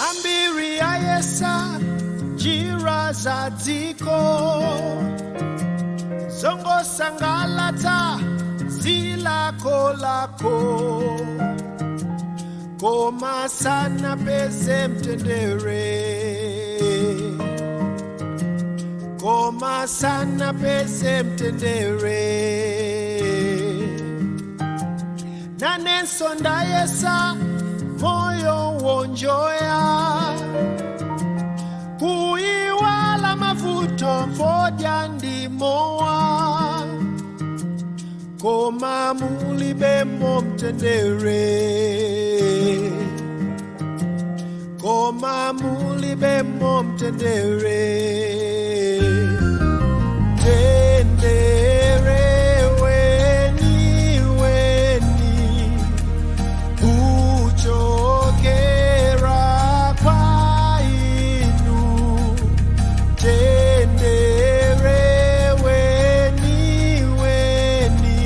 Ambiri ayesa njira za dziko zongosangalatsa zilakolako koma sanapeze mtendere, koma sanapeze mtendere. Nanenso ndayesa moyo wonjoya kuiwala mavuto fodya ndi mowa koma mulibemo mtendere, koma mulibemo mtendere. Tendere weni weni uchokera kwa inu, tendere weni weni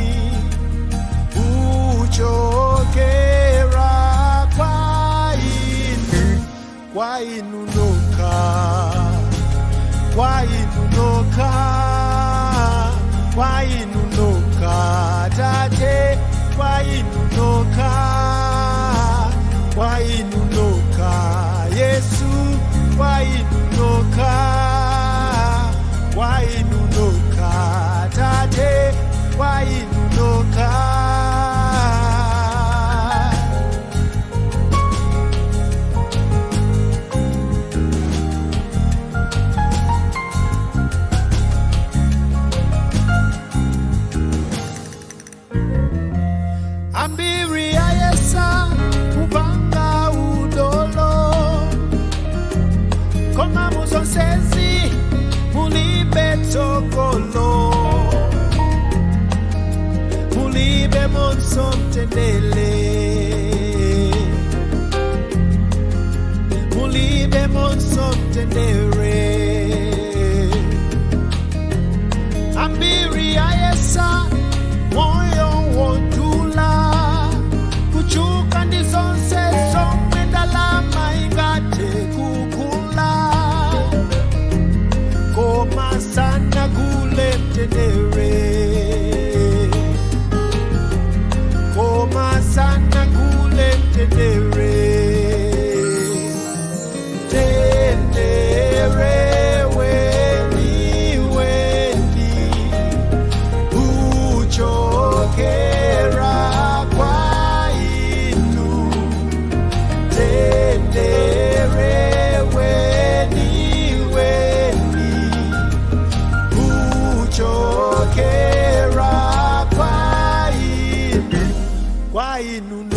uchokera kwa inu, kwa inu nokha, kwa inu nokha, kwa inu nokha tate, kwa inu nokha, kwa inu nokha Yesu, kwa inu nokha, kwa inu nokha tate, kwa inu nokha. Ambiri ayesa kupanga udolo koma muzonsezi mulibe tsogolo, mulibe monso mtendere, mulibe monso mtendere. Ambiri ayesa moyo wodula kuchuka ndi zonse zomwe ndalama ingathe kugula koma sanagule mtendere, koma sanagule mtendere. Tendere weni weni uchokera kwa inu, tendere weni weni uchokera kwa inu, kwa inu.